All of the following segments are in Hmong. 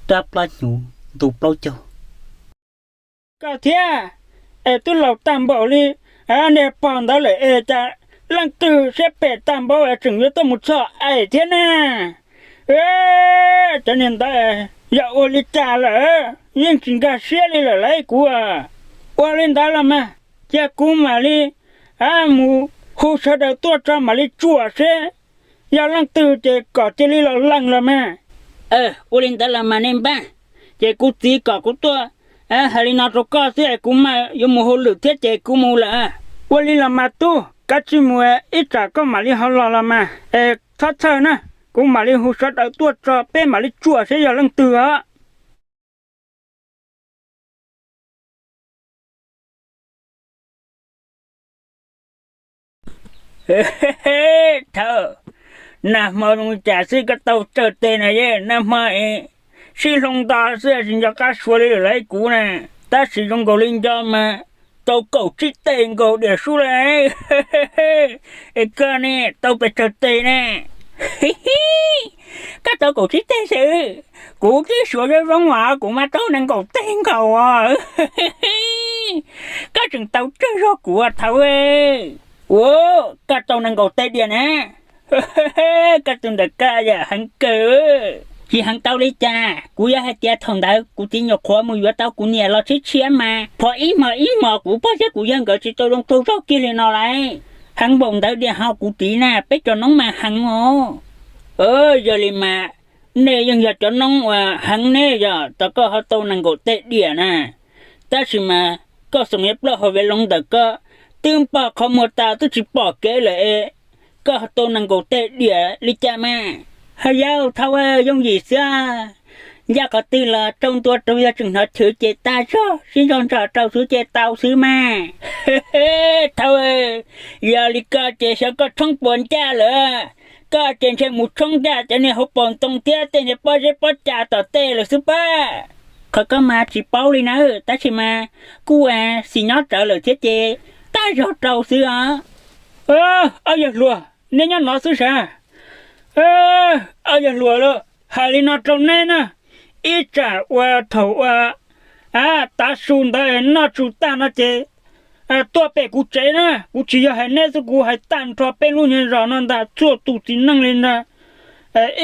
Rab plab hnyuv ntu plaub caug. Koj thiab, es twb laus tag npaum li niag pog ntawd lawm es cas leej twg siab phem tag npaum es tseem yuav tuaj mus txhom aim thiab na. Cov niag ntawd yog ua li cas lawm, yeej tsis nkag siab li lawm lauj kuv. Ua li ntawd los mas, cia kuv mam li mus hu sawv daws tuaj tso mam li tsuam seb yog leej twg ces kom cia li los lees los mas. Ua li ntawd los mas nej npaj, ces kuv txiv kom kuv tuaj hais li no rau koj xwb es kuv mas yuav mus hauj lwm thiab ces kuv mus lawm. Ua li los mas tub, kav tsij mus, ib tsam koj mam li ho los los mas es txhob txhawj na, kuv mam li hu sawv daws tuaj tso peb mam li tsuam seb yog leej twg os. Thaum nag hmo zoo li cas xwb koj tau tsawg teg na, nag hmo sib hloov nto xwb tsis nco qab suav li lawm lauj kuv na, tab sis zoo nkaus li nco mas tau kaum tsib teg nkaus diam sub lauj. Es koj ne tau pes tsawg teg ne? Koj tau kaum tsib teg xwb, kuv twb suav zoo zoo os kuv mas tau nees nkaum teg nkaus os. Koj tseem tau tsawg zog kuv thaum. Ua, koj tau nees nkaum teg diam na. Koj tus ntawm koj yam heev kawg. Tsis heev tau li cas, kuv yog hais tias thaum ntawd kuv txiv nyuam qhuav mus yuav tau kuv niam los tshiab tshiab mas phom ib hmos ib hmos kuv pog thiab kuv yawg nkawd tsis tau zoo taug zog kiag li no lauj. Heev npaum ntawd diam ho kuv txiv na peb cov noob mas heev os. Yog li mas nej yeej yog cov noob uas heev ne yog tas koj ho tau nees nkaum teg diam na. Tab sis mas koj xoom niag plaub hau ve loo ntawm koj twb npog qhov muag tas twb tsis pom kev lawm es koj ho tau nees nkaum teg diam li cas mas. Hos yauj thaub yooj yim xwb, ncaj qhov twg los rau ntua rau yog tseem hnov chwv ces tag zog sib ntsog ntso rau xwb ces tau xwb mas. Thaub, yog li koj ces xyov koj tshoob puas ncaj lawm. Koj ces ntshe mus tshoob ncaj cov niag hauv paus ntoo thiab tej niag pob zeb pob cas tom tej lawm xwb pab. Qhov koj mas tsis paub li na, tab sis mas kuj xis nyob tsawv lawm thiab ces tag zog rau xwb os. Ob yawg hluas, neb nyob no xwb sav? Ob yawg hluas, hais li no rau neb na, ib tsam uas thaum uas tav su ntawd noj su tag no ces tuaj pem kuv tsev na, kuv tsis yog hais neb xwb, kuv hais tag nrho peb lub nyuag zos no ntag txhua tus txiv neej li ntag.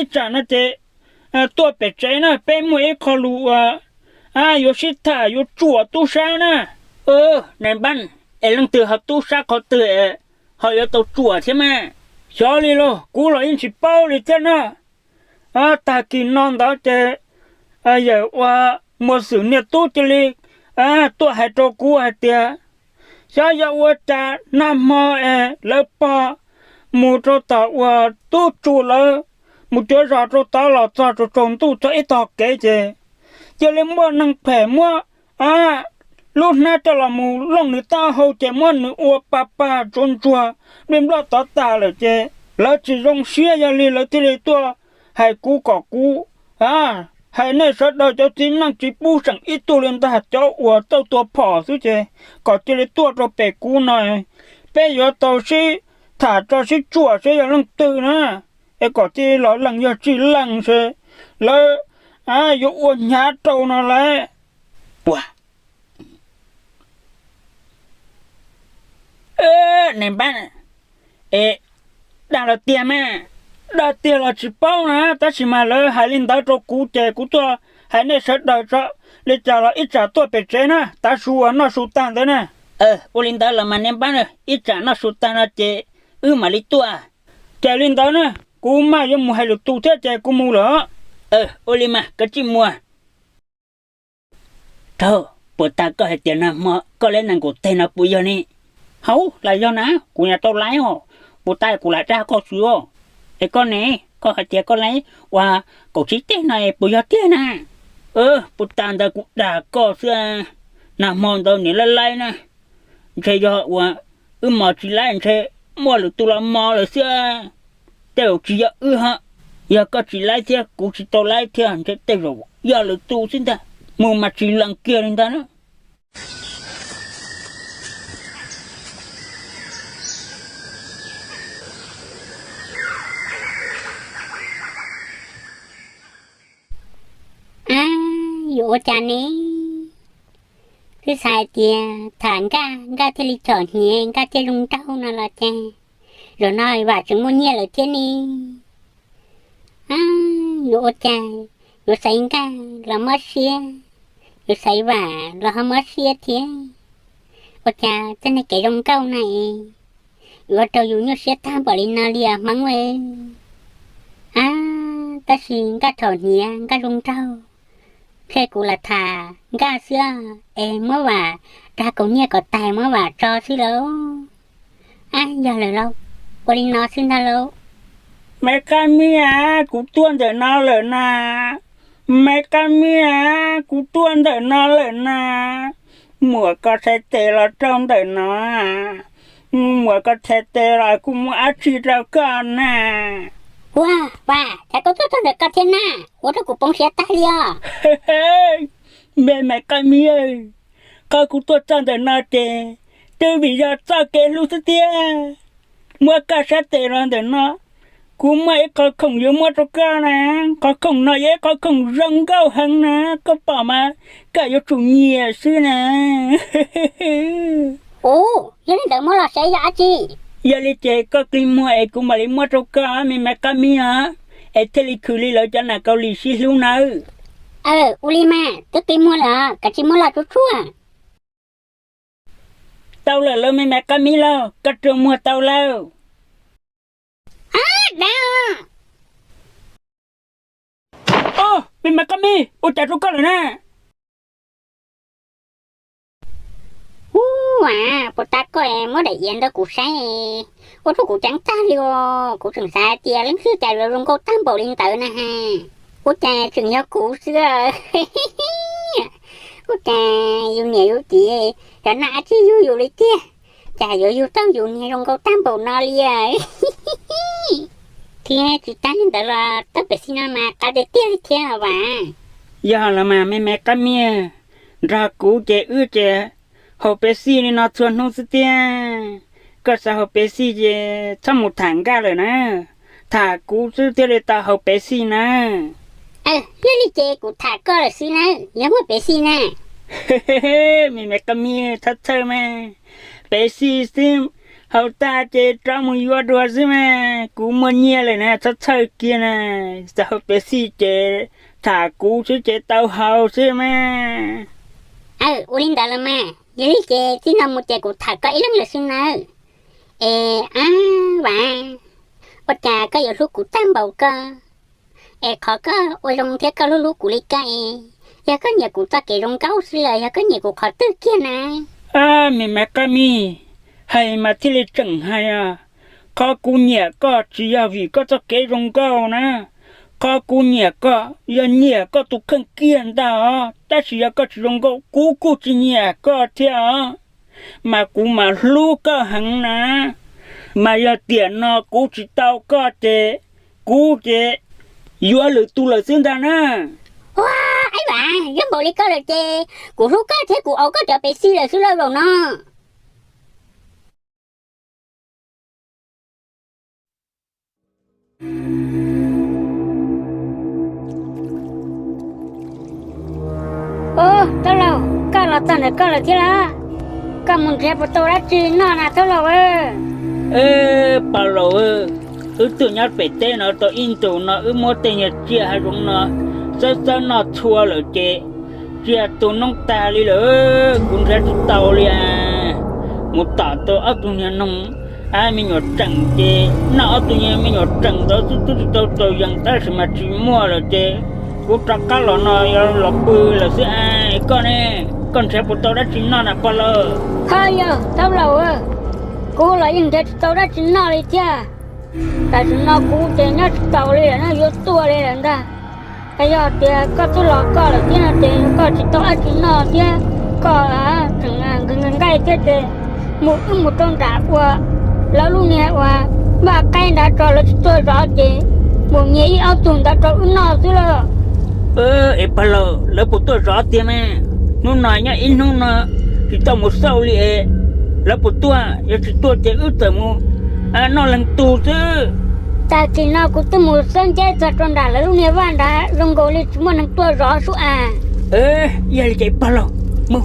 Ib tsam no ces tuaj pem tsev na, peb muaj ib qho lus uas yuav sib tham yuav tsuam tub sab na. Nais npab, es leej twg ho tub sab qhov twg ho yuav tau tsuam thiab mas? Xyov li los kuv los yeej tsis paub li thiab na. Tag kis no ntawd ces yawm uas Muas Xwm niag tub cia li tuaj hais rau kuv hais tias xyov yog ua cas nag hmo es lawv pog mus rau tom uas tub tsu lawv mus cuav zos rau tod los txog tsaus ntuj txog ib tog kev ces cia li muaj neeg phem muab lub hnab coj los mus looj nws taub hau ces muab nws ua pa pa tsuav ntsuag nplij nploj tod tas lawm ces lawv tsis zoo siab, yog li lawv thiaj li tuaj hais kuv kom kuv hais nej sawv daws cov txiv neej tsis pub seem ib tug li ntag, cov uas txawj tua phom xwb ces kom cia li tuaj rau pem kuv no, peb yuav tau sib tham tso sib tsuam seb yog leej twg na, es kom cia li los lees, yog tsis lees ces lawv yuav ua hnyav rau no lauj. Puag, nais npab, es dag los tiag mas? Dag tiag los tsis paub na, tab sis mas lawv hais li ntawd rau kuv ces kuv tuaj hais nej sawv daws tso, li cas los ib tsam tuaj pem tsev na, tav su uas noj su tag ntawd na. Ua li ntawd los mas nais npab, ib tsam noj su tag no ces wb mam li tuaj. Ces li ntawd na, kuv mas yuav mus hais lwm tus thiab ces kuv mus lawm. Ua li mas koj tsij mus. Thaub, puas tas koj hais tias nag hmo koj laib nees nkaum teg no puas yog ne? Hauv, lam yog na, kuv nyuam tau laib os, puas tas kuv lam dag koj xwb os. Es koj ne, koj hais tias koj laib ua kaum tsib teg no es puas yog tiag na? Puas tas ntawd kuv dag koj xwb, nag hmo ntawd niam laib laib na, ntshe yog uas wb mos tsis laib ntshe muaj lwm tus los mos lawm xwb. Tej zaum tsis yog wb ho, yog koj tsis laib thiab kuv tsis tau laib thiab ntshe tej zaum yog lwm tus xwb ntag, mus mas tsis lees kiag li ntag na. Yuav ua cas ne? Twb xav hais tias tham Nkaj, Nkaj thiaj li chom hniav, Nkaj thiaj zoo nraug no los cas zaum no Vam tseem muaj nyiaj lawm thiab ne. Yuav ua cas, yuav xaiv Nkaj los mob siab, yuav xaiv Vam los ho mob siab thiab. Ua cas tej neeg kev zoo nkauj na es yuav rau yus nyuaj siab tag npaum li no li os Hmoob. A, tab sis Nkaj chom hniav, Nkaj zoo nraug, ntshe kuv lam tham Nkaj xwb es muab Vam dag kaus nyiaj kom tag muab Vam tso xwb lauj. A, yog lawm lauj, ua li no xwb ntag lauj. Me Qab Mib, kuv tuaj ntawm no lawm na. Me Qab Mib, kuv tuaj ntawm no lawm na. Muam koj sai tes los rau ntawm no. Muam koj sai tes los kuv muab dab tsi rau koj na. Ua, Vam, cas koj tuaj txog ntawm ko thiab na, ua rau kuv poob siab tag li os. Me, Me Qab Mib, qhov kuv tuaj txog ntawm no ces twb vim yog txoj kev hlub xwb tiag. Muab koj sab tes los ntawm no, kuv muaj ib qho khoom yuav muab rau koj na. Qhov khoom no yog ib qho khoom zoo nkauj heev na, koj pom mas koj yuav tsum nyiam xwb na. Ua, yog li ntawd muab los saib yog dab tsi. Yog li ces koj cia li muag es kuv mam li muab rau koj, Me, Me Qab Mib os, es thiaj li khwv li lawv cov nam Kaus Lim sib hlub nawb. Ua li mas twb cia li muag lawm, kav tsij muab los tsuag tsuag. Tau lawm lauj Me, Me Qab Mib lauj, koj rua muag tau lauj. Ub, Me, Me Qab Mib, ua cas rau koj lawm na? Ub, puas tas koj muab daim iav ntawd kuv saib, ua rau kuv ceeb tag li os. Kuv tseem xav hais tias leej twg cas yuav zoo nkauj tag npaum li ntawd na ha. Ub, cas tseem yog kuv xwb. Ub, cas yus niam yus txiv cov nam dab tsi yug yus li tiag, cas yuav yug tau yus niag zoo nkauj tag npaum no li. Thiab tsis tas li ntawd los tau Pepsi no mas qab tiag tiag li thiab Vam. Yog los mas Me, Me Qab Mib, nrog kuv ces wb ces haus Pepsi li no txhua hnub xwb tiag. Koj xav haus Pepsi ces txhob mus tham Nkaj lawm na, tham kuv xwb thiaj li tau haus Pepsi na. Yog li ces kuv tham koj lawm xwb na, yog muaj Pepsi na. Me, Me Qab Mib, txhob txhawj mas, Pepsi xwb, haus tag ces rov mus yuav dua xwb mas, kuv muaj nyiaj lawm na, txhob txhawj kiag na. Xav haus Pepsi ces tham kuv xwb ces tau haus xwb mas. Ua li ntawd los mas, yog li ces txij no mus ces kuv tham koj ib leeg lawm xwb nawb. Es, a, Vam, ua cas koj yuav hlub kuv tag npaum ko? Es qhov koj ua zoo thiab koj hlub hlub kuv li ko es, yog koj nyiam kuv txoj kev zoo nkauj xwb los yog koj nyiam kuv qhov twg kiag na? Me, Me Qab Mib, hais mas thiaj li tseem hais os. Qhov kuv nyiam koj tsis yog vim koj txoj kev zoo nkauj na. Qhov kuv nyiam koj yog nyiam koj tus kheej kiag ntag os, tab sis yog koj tsis zoo nkauj kuv kuj tsis nyiam koj thiab os. Mas kuv mas hlub koj heev na, mas yog tiam no kuv tsis tau koj ces kuv ces yuav lwm tus lawm xwb ntag na. Ua, Aib Vam, yog npaum li koj lawm ces kuv hlub koj thiab kuv au koj cov Pepsi lawm xwb lauj zaum no. Ub, Taub Laug, koj los txog ntawm koj lawm thiab los? Koj mus nrhiav puas tau dab tsi noj na Taub Laug? Pog Laus, wb tuaj nyob pem teb no tau ib ntus no wb muab tej niag tsiaj hav zoov no xawb xawb noj txhua lawm ces tsiaj tu noob tag li lawm, kuv nrhiav tsis tau li. Mus tom tau ob tug niag noog me nyuam tseem ces noj ob tug niag me nyuam tseem ntawd xwb, twb tsis tau txaus yees tab sis mas tsis muaj lawm ces kuv rov qab los no yuav los pw lawm xwb. Koj ne, koj nrhiav puas tau dab tsi noj na Pog Laus? Ho yog Taub Laus, kuv los yeej nrhiav tsis tau dab tsi noj li thiab. Tam sim no kuv ces nyob tsis taus li lawm no, yuav tuag li lawm ntag. Es yog tias koj twb los koj lawm thiab no ces koj tsis tau dab tsi noj thiab, koj tseem nqhis nqhis nqaij thiab ces mus wb mus rau nram uas lawv lub niag uas vaj qaib nrad tso, lawv tsis tuaj zov ces mus nyiag ib ob tug ntawd rau wb noj xwb lauj. Es Pog Laus, lawv puas tuaj zov tiag mas? Hnub no nyob ib hnub no tsis tau mus xauj li es, lawv puas tuaj? Yog tsis tuaj ces wb txawm mus noj leej tug xwb. Tam sim no kuv twb mus xawb nceb txog rau nram lawv lub niag vaj nrad zoo nkaus li tsis muaj neeg tuaj zov sub as. Yog li ces pog laug, mus,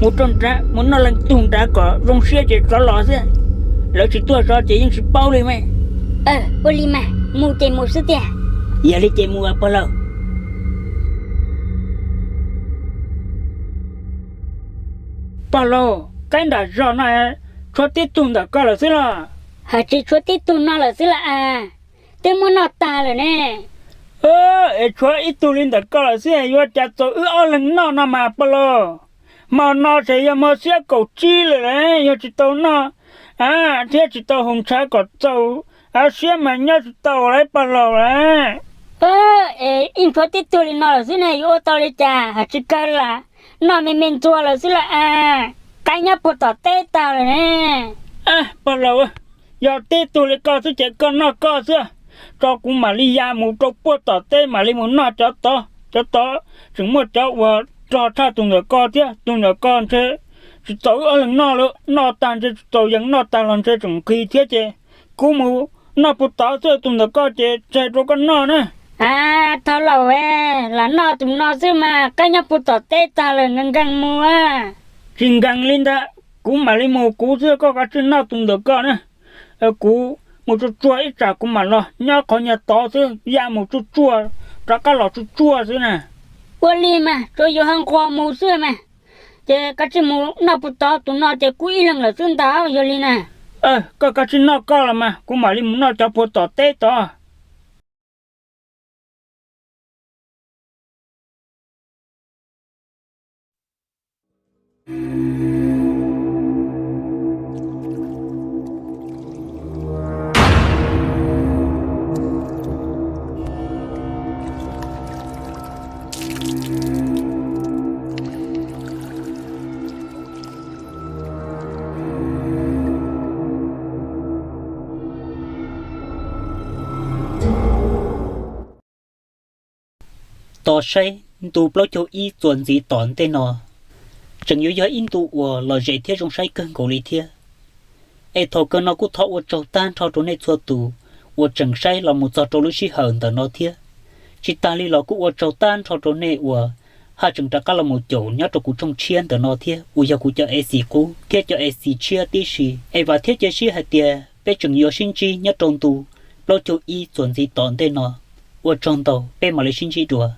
mus rau nrad mus noj leej twg nrad kom zoo siab ces rov los xwb. Lawv tsis tuaj zov ces yeej tsis paub li mas. Ua li mas mus ces mus xwb tiag. Yog li ces mus pog laug. Pog laug, qaib nram zos no tshuav tib tug ntawm ko lawm xwb los? Hais tsis tshuav tib tug no lawm xwb los as, twb muab noj tag lawm ne. Es tshuav ib tug li ntawm ko lawm xwb yuav cas txaus wb ob leeg noj no mas pog laug. Hmo no ces yog hmo xiab kaum tsib lawm, yog tsis tau noj thiab tsis tau haus ntshav kom txaus siab mas nyob tsis tau lawm pog laug lauj. Es ib tshuav tib tug li no lawm xwb ne yuav ua tau li cas, hais tsis kawg lam noj me me ntxuag lawm xwb los as, qaib nyob puag tom teb tag lawm ne. Pog laug, yog tib tug li koj xwb ces koj noj koj xwb, tso kuv mam li ya mus rau puag tom teb mam li mus noj cov tod, cov tod tseem muaj cov uas rog tshaj tus ntawm ko thiab. Tus ntawm ko ntshe tsis txaus wb ob leeg noj lawm, noj tag ntshe tsis txaus yees, noj tag los ntshe tseem nqhis thiab ces kuv mus noj puag tod xwb, tus ntawm ko ces tseg rau koj noj na. Thov laus, lam noj tus no xwb mas, qaib nyob puag tom teb tag lawm, nkees nkees mus. Tsis nkees li ntawd, kuv mam li mus kuv xwb, koj kav tsij noj tus ntawm ko na. Kuv mus tsuag tsuag ib tsam kuv mam los, nyob qhov nyuag tod xwb, ya mus tsuag tsuag rov qab los tsuag tsuag xwb na. Ua li mas tsuas yog ho nquag mus xwb mas. Ces kav tsij mus noj puag tod, tus no ces kub ib leeg lawm xwb ntag, yog li na. Koj kav tsij noj koj los mas, kuv mam li mus noj cov puag tom teb tod. Tos saib ntu plaub caug ib txuas ntxiv tom ntej no, tseem yuav yog ib ntu uas lom zem thiab zoo saib kawg nkaus li thiab. Es thaum kawg no kuj thov ua tsaug tag nrho rau nej txhua tus uas tseem saib los mus txog rau lub sij hawm ntawm no thiab. Tsis tas li los kuj ua tsaug tag nrho rau nej uas haj tseem rov qab los mus caum nyob rau kuv tshooj tshiab ntawm no thiab, uas yog kuv cov A C qub thiab cov A C tshiab tib si. Es vam thiab cia siab hais tias peb tseem yuav sib ntsib nyob rau ntu plaub caug ib txuas ntxiv tom ntej no. Ua tsaug ntau, peb mam li sib ntsib dua.